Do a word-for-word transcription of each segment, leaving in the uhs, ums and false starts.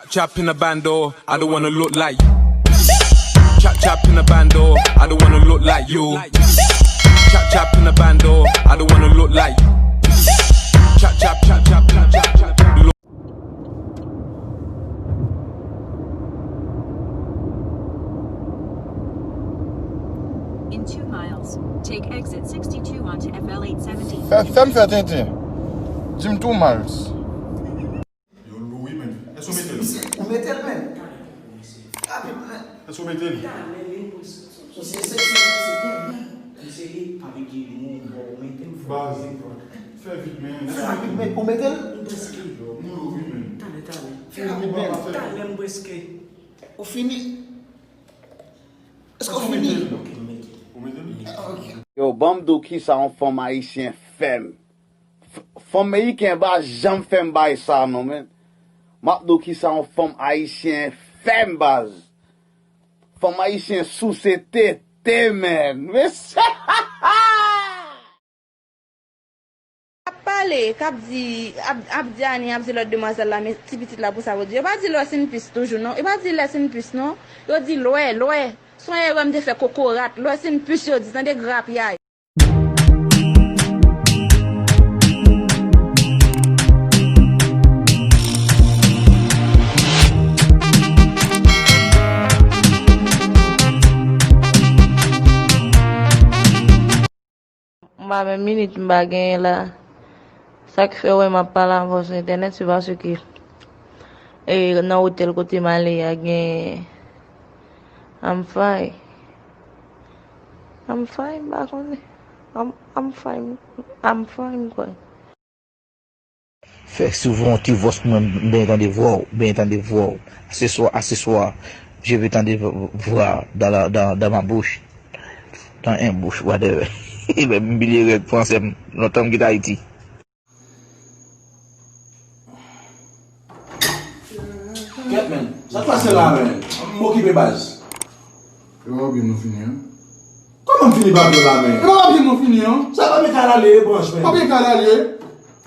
Chop in a bando, I don't wanna look like. Chop chop in a bando, I don't wanna look like you. Chop chop in a bando, I don't wanna look like. Chop chop chop chop chop chop chop. In two miles, take exit sixty-two onto F L eight seventy. Fè, fè m fè tenten. Di m two miles. Yo lou wi menm. Èske w mete l? Ou mete l menm. Rapid menm. Èske w mete l? Misye seksi, misye byen. Misye li pa vin di nou bon, ou mete m fò. Baz. Fè vit menm. Fè rapid menm. Ou mete l? M prèske. Nou lou wi menm. Talè, talè. Fè rapid menm. Talè m prèske. Ou fini? Èske w fini? Ok, m mete l. Ou mete l? Ok. Yo, ban m di w kisa yon fanm ayisyen fè m. F-, fanm meriken pa janm fè m bagay sa non, men. M ap di w kisa yon fanm ayisyen fè m, baz. Fanm ayisyen souse tete, men. Mesye! Ap pale, k ap di, ap, ap di Ani, ap di lòt demwazèl la, men ti pitit la pou sa yo di. Yo pa di lè w sin pis toujou, non. Yo pa di lè sin pis, non. Yo di lwè, lwè. Se yon erè m te fè kokorat. Lwè sin pis yo di, tande grapyay. M pa menm minit m pa genyen la. Sa k fè w wè m ap pale avè w sou entènèt, se paske, e, nan otèl kote m ale a, gen, I'm fine. I'm fine, m pa konnen. I'm, I'm fine. I'm fine, kwa. Fè souvon ti vòs pou mwen, m benyen tande vwa w, benyen tande vwa w. Aseswa, aseswa, je veux tande v-, v-, vwa dans la, dans, dans ma bouche. Dans un bouche, whatever. Ebyen, m bliye règ fransè m, lontan m kite Ayiti. Kèt, men. Sa k pase la, men? M okipe baz. E pa pabye m nou fini an. Kòman m fini pabye la, men? E pa pabye m nou fini an. Sa pabye kay la li ye, branch, men. Pabye kay la li ye.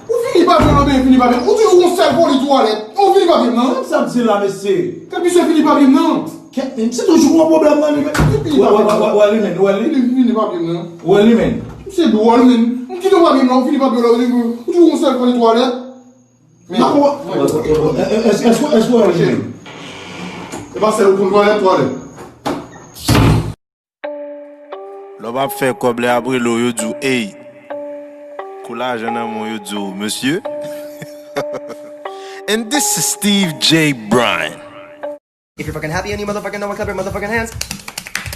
Ou fini pabye m nan, ben fini pabye m. Ou di ou yon sèl voli twalèt. Ou fini pabye m nan. Sa m di la, mesye. Kèt misye fini pabye m nan. Kèt, men, se toujou yon pwoblèm nan, li, men. Ou fini pabye m nan. Ou fini pabye m nan. Ou fini pabye m nan. M se dwòl, men. M kite w pabye m nan, ou fini pabye w la, ou di ou yon sèl voli twalèt. Èske, èske, èske w wè li menm? E pa sèl ou konn twalèt, twalèt. Lè w ap fè kòb, lè y ap rele w, yo di w, "Ey, kou lajan nan men w," yo di w, "Mesye." And this is Steve J. Bryan. If you're fucking happy and you motherfucking know it, clap your motherfucking hands.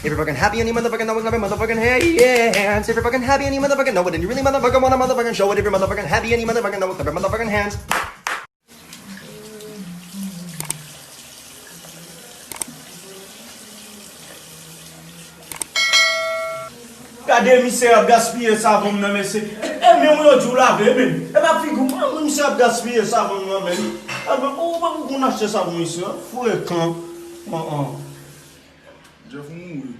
If you're fucking happy and you motherfucking know it, clap your motherfucking hands. If you're fucking happy and you motherfucking know it, and you really motherfucking wanna motherfucking show it, if you're motherfucking happy and you motherfucking know it, clap your motherfucking hands. Gade misye ap gaspiye savon m nan, mesye. E, e men w yo di w lave, men. E pa figi w, men misye ap gaspiye savon m nan, men. E, men, ou pa pou konn achte savon isi, an? Frekan. An, an. Jeff mouri.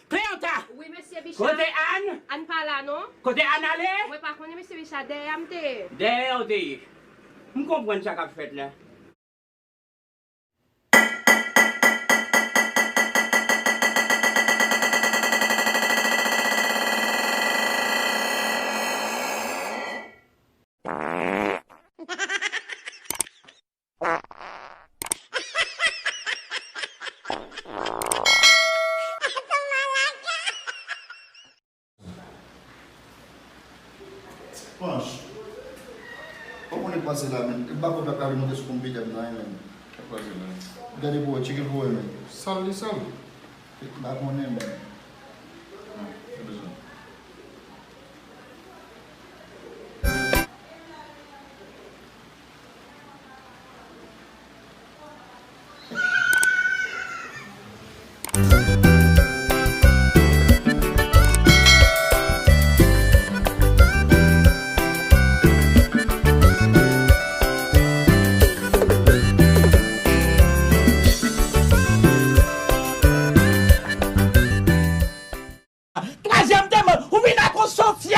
Cléanta! Wi, mesye Bicha. Kote Ann? Ann pa la, non. Kote Ann ale? Mwen pa konnen, mesye Bicha, dèyè a m te ye. Dèyè a w te ye. M konprann sa k ap fèt la. Panch. Ou konnen k pase la, men. M pa konn lè ap monte sou konpitè m nan, men. K ap pase la? Gade pou wè, tcheke pou wè, men. Sal li sal. M pa konnen, men. Non, pa bezwen. Twazyèm demann, ou vin ak yon sòsyè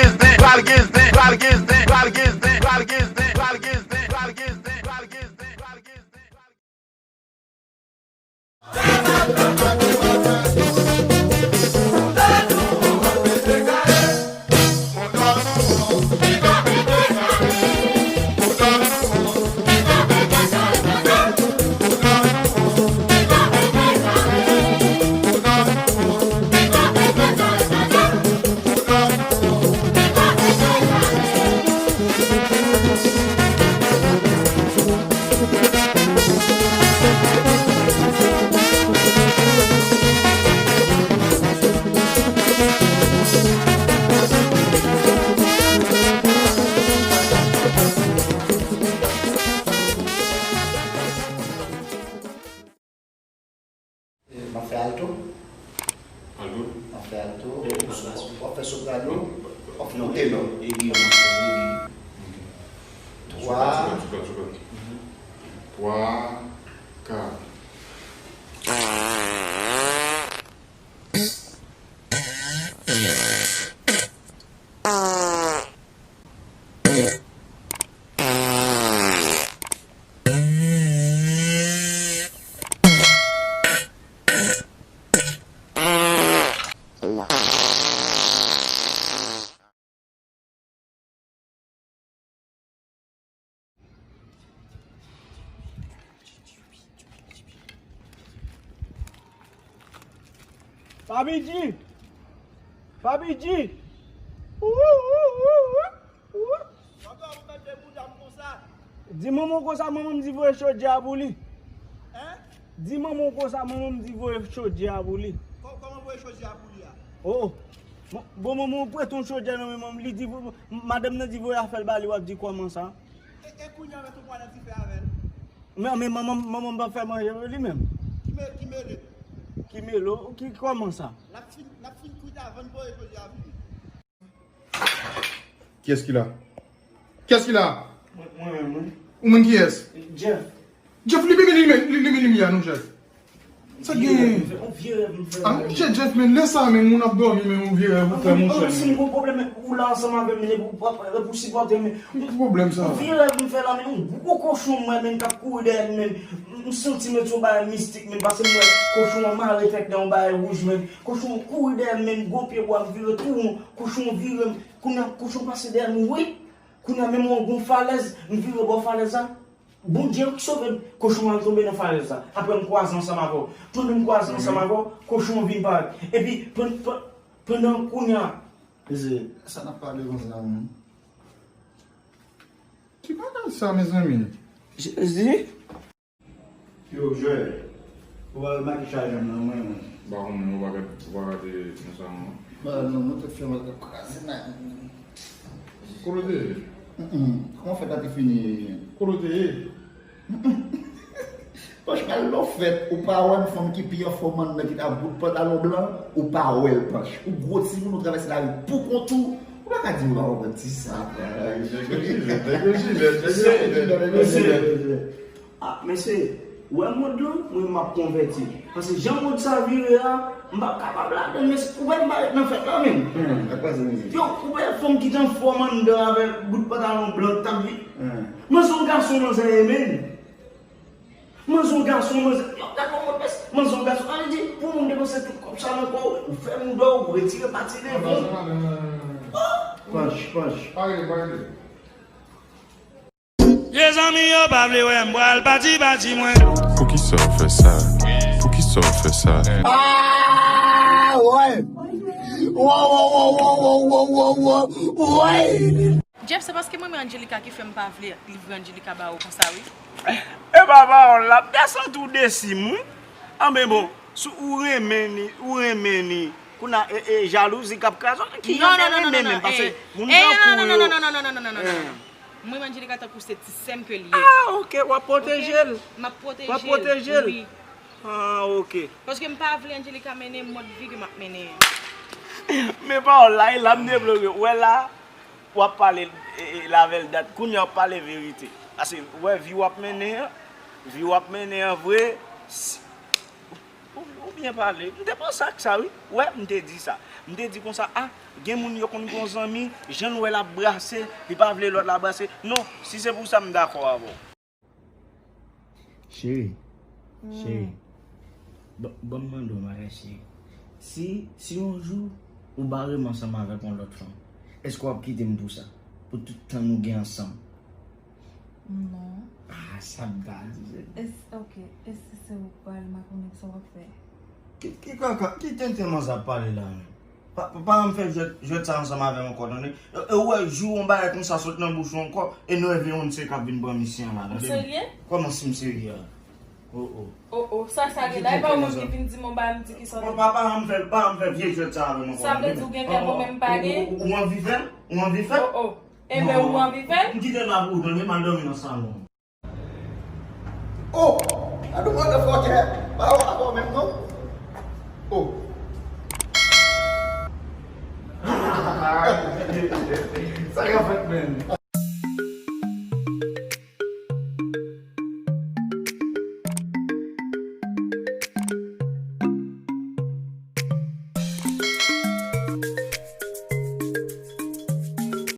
gen zen, pral gen zen, pral gen zen, pral gen zen, pral gen zen, pral gen zen, pral gen zen. M ap fè alto. Alto? M ap fè alto. W ap fè soprano. W ap fè yon tenò. Twa. Twa, kat. Papi G! Papi G! Ou, ou, ou, ou, ou. Tonton, ou mèt debout a m konsa. Di manman w konsa, manman m di voye chodyè a pou li. Hein? Di manman w konsa, manman m di voye chodyè a pou li. Kò-, kòman voye chodyè a pou li a? Oh, oh. Bon, bon, manman w prete yon chodyè nan men manman m, li di vo-, madanm nan di voye afè l ba li, w ap di kòman sa? E, e kounye a, mèt ou pran nan dife avè l. Men, men manman, manman m pa fè manje pou li menm. Ki me-, ki mele? Ki mele w? Ki kòman sa? L ap fin, l ap fin kwit avan n voye chodyè a vini. Qui est-ce qui là? Qui est-ce qui là? Mwen, mwen menm, wi. Ou menm kiyès? Jeff. Jeff, limen, limen, limen limyè a non, Jeff. Sa gen? Yon vye rèv m fè, yon vye rèv m fè. Ah, monchè, Jeff, men lè sa, men moun ap dòmi, men yon vye rèv ou fè, monchè. Si m gon pwoblèm, ou la ansanm avè m, men ou pa prè pou sipòte m. Ki pwoblèm sa? Yon vye rèv m fè la, men yon gwo kochon m wè, men k ap kouri dèyè m, men m santi, men se yon bagay mistik, men paske m wè kochon an mare tèt nan yon bagay wouj, men kochon an kouri dèyè m, men m gon pye bwa, m vire tou won, kochon an vire m, kounye a kochon pase dèyè m, wi. Kounye a, menm yon gon falèz, m vire bò falèz la. Bondye wi ki sove m, kochon an al tonbe nan falèz la. Apre m kwaze ansanm avè w. Pandan m kwaze ansanm avè w, kochon an vin parèt. Epi, pan-, pan-, pandan kounye a. Mesye, sa n ap pale konsa, menm? Ki bagay sa, mezanmi? Jezi. Yo, Joel, ou pa wè makichay an nan mwen, mwen. M pa konn, ou pa gad, ou pa gade konsa, non. Ba, non, nou tout fè mal, kraze nan. Kote w te ye? Mm, mm. Kòman fèt la te fini? Kote w te ye? Panch, al lò fèt, ou pa wè yon fanm ki pi anfòm anndan ki t ap bout pantalon blan, ou pa wè l, Panch. Ou gwo timoun, ou travèse lari pou kont ou. Pa di m pa konprann ti sa, frè. Nèg yo jilèt, nèg yo jilèt, nèg yo jilèt, nèg yo jilèt. Ah, mesye, ou wè mond lan, mwen m ap konvèti. Paske jan mond sa vire a, m p ap kapab ladann, mesye. Ou wè m pa ret nan fèt la menm. Hmm, ak pase mizik. Yo, ou wè fanm ki t anfòm anndan avèk bout pantalon blan k t ap vi. Hmm. Mwen se yon gason manzè ye menm. Manzè yon gason, manzè. Yo, gade yon mond mesye. Manzè yon gason. Sa vle di, pou moun depanse tout kòb sa nan kò w, ou fè mouda w, ou retire pati devan w. Oh! Panch, panch. Pa rele, pa rele. Vye zanmi yo pa vle wè m pral pati pati mwen. Poukisa w fè sa? Poukisa w fè sa? Ah, ouais. Ouais, ouais, ouais. Jeff, se paske mwen renmen Angelica ki fè m pa vle livre Angelica ba ou konsa, wi. E pa pawòl la, m ta santi w desi m, wi. Anben bon, si w renmen ni, ou renmen ni. Kounye a, e, e, jalouzi k ap kraze w, ki jan de renmen menm, paske moun tankou yo. Non, non, non, non, non, non, non, non, non, non, non, non, non, non. Mwen, Angelica tankou se ti sè m ke l ye. Ah, ok, w ap pwoteje l. Ok? M ap pwoteje l. W ap pwoteje l? Wi. Ah, ok. Paske m pa vle Angelica mennen mòd vi ke m ap mennen an. Men pawòl la, e la m devlope. Ou wè la, w ap pale, e, e, l avè l dat. Kounye a w ap pale verite. Paske, ou wè, vi w ap mennen an, vi w ap mennen an vre, si, Ou, ou byen pale. M te panse ak sa, wi. Wè, m te di sa. M te di konsa, ah, gen moun yo konn gon zanmi, jan l wè l ap brase, li pa vle lòt la brase. Non, si se pou sa, m dakò avè w. Cheri, cheri, ban, ban m mande w yon bagay, cheri. Si, si yon jou ou bare m ansanm avèk yon lòt fanm, èske w ap kite m pou sa? Pou tout tan nou gen ansanm? Non. Ah, sa m ta di, se. Es, ok, èske se ou k pral, m pa konnen sa w ap fè. Ki, ki kaka, ki tenten manzè ap pale la menm? Pa, pa, pa janm fè jwèt, jwèt sa ansanm avè m ankò, tande? E, e ou wè, jou yon bagay konsa sot nan bouch ou ankò, e nou evè yon se k ap vin pran misye an la, tande? Ou serye? Kòman si m serye a? Oh, oh. Oh, oh, sa, sa gen la, e pa ou menm ki vin di m yon bagay, m di ki sa. Pa, pa, pa janm fè, pa janm fè vye jwèt sa avè m ankò, tande? Sa vle di ou gen kè bon, men m pa gen? Ou, ou, ou anvi fè l? Ou anvi fè l? Oh, oh. Enben, ou anvi fè l? M kite l la pou ou, tande, m al dòmi nan salon. Oh! Gade yon motherfucker! Pa wè avè w menm non.